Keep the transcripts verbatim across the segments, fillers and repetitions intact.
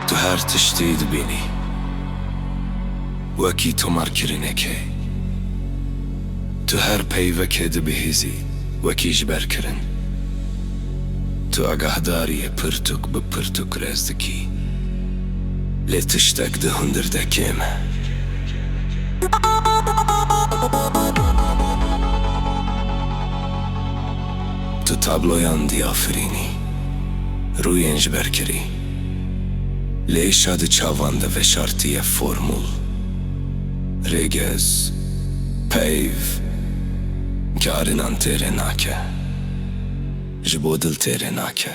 Tu her tiştî dibînî wekî tomarkirinekê. Tu her peyvekê dibihîzî wekî jiberkirin. Tu agahdariyê pirtûk bi pirtûk rêz dikî. Lê tiştek di hundir de kêm e. Tu tabloyan diyafirînî, rûyên jiberkirî. Lê îşa di çavan de veşartiye formûl. Rêgez, peyv, karinan têrê nake. Ji bo dil têrê nake.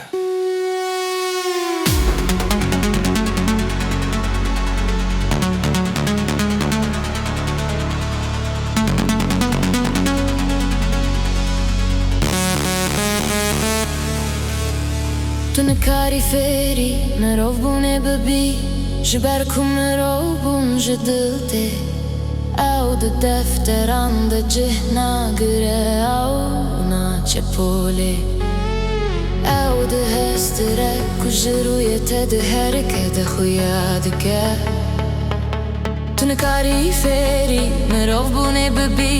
Tu nikarî fêrî mirovbûnê bibî, ji ber ku mirovbûn ji dil tê. Ew di defteran de cih nagire, ew naçe polê. Ew dihestire ku ji rûyê te diherike, de xuya dike. Tu nikarî fêrî mirovbûnê bibî,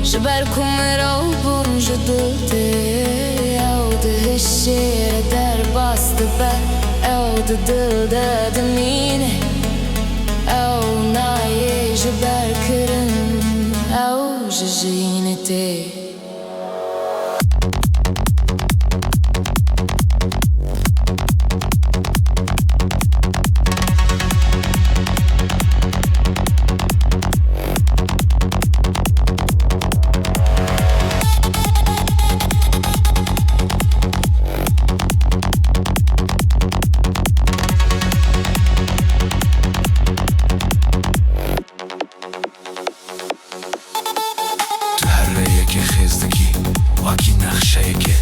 ji ber ku mirovbûn ji dil tê. Ew dihişê derbas dibe, ew di dil de dimîne. Ew nayê jiberkirin, ew ji jinê tê. Tu her rêyekê xêz dikî, wekî nexşeyekê.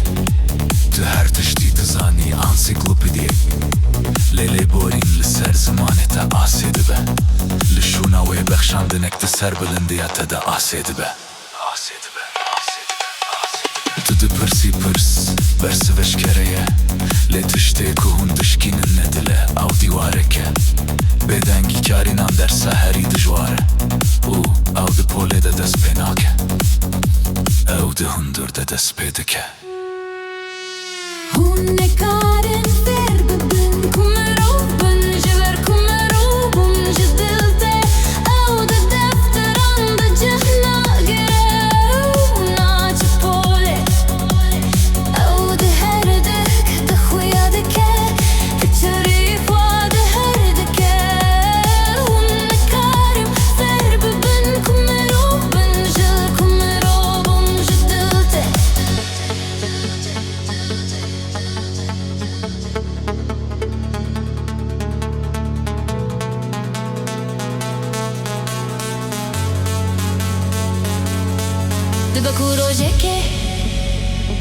Tu her tiştî dizanî, ansîklopediyek. Lê lêborîn li ser zimanê te asê dibe. Li şûna wê bexşandinek di ser bilindiya te de asê dibe. Asê dibe, asê dibe, asê dibe. Tu dipirsî pirs, bersiv eşkere ye. Lê tiştê ku hûn dişkînin ne dil e, ew dîwarek e. Bêdengî karînan dersa herî dijwar e. Û ew di polê de dest pê nake. Ew di hundir de dest pê dike. Hûn nikarin fêr bibin ku mirov bin, ji ber ku mirov bûn ji dil tê. Ew di defteran de cih nagire û naçe polê. Ew di her dike, di xuya dike, diçerî xwe di her dike. Hûn nikarin fêr bibin ku mirov bin, ji ku mirov bûn ji dil tê. Dibe ku rojekê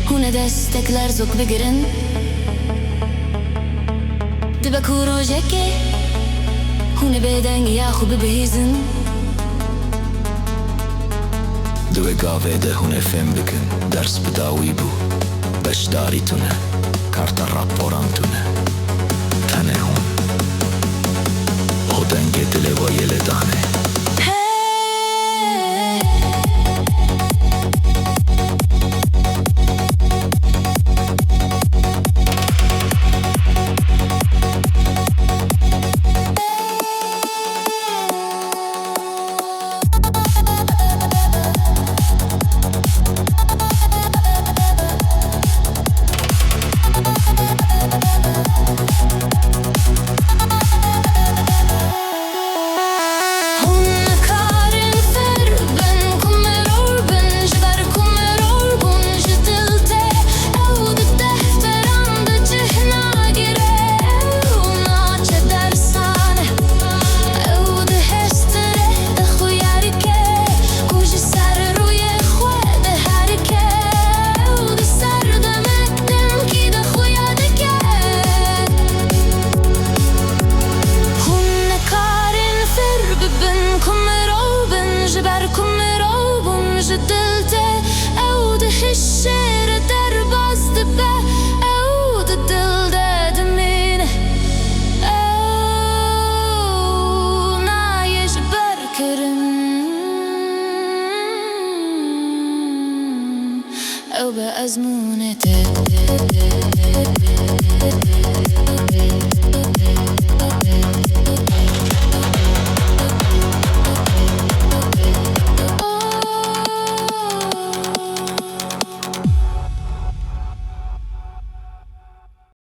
hûn ê destek lerzok bigirin. Dibe ku rojekê hûn ê bêdengiya xwe bibihîzin. Di wê gavê de hûn ê fêm bikin, ders bi dawî bû, beşdarî tune, karta raporan tune. Tenê hûn. Ho dengê dilê we yê lê danê. Ew bi ezmûnê tê.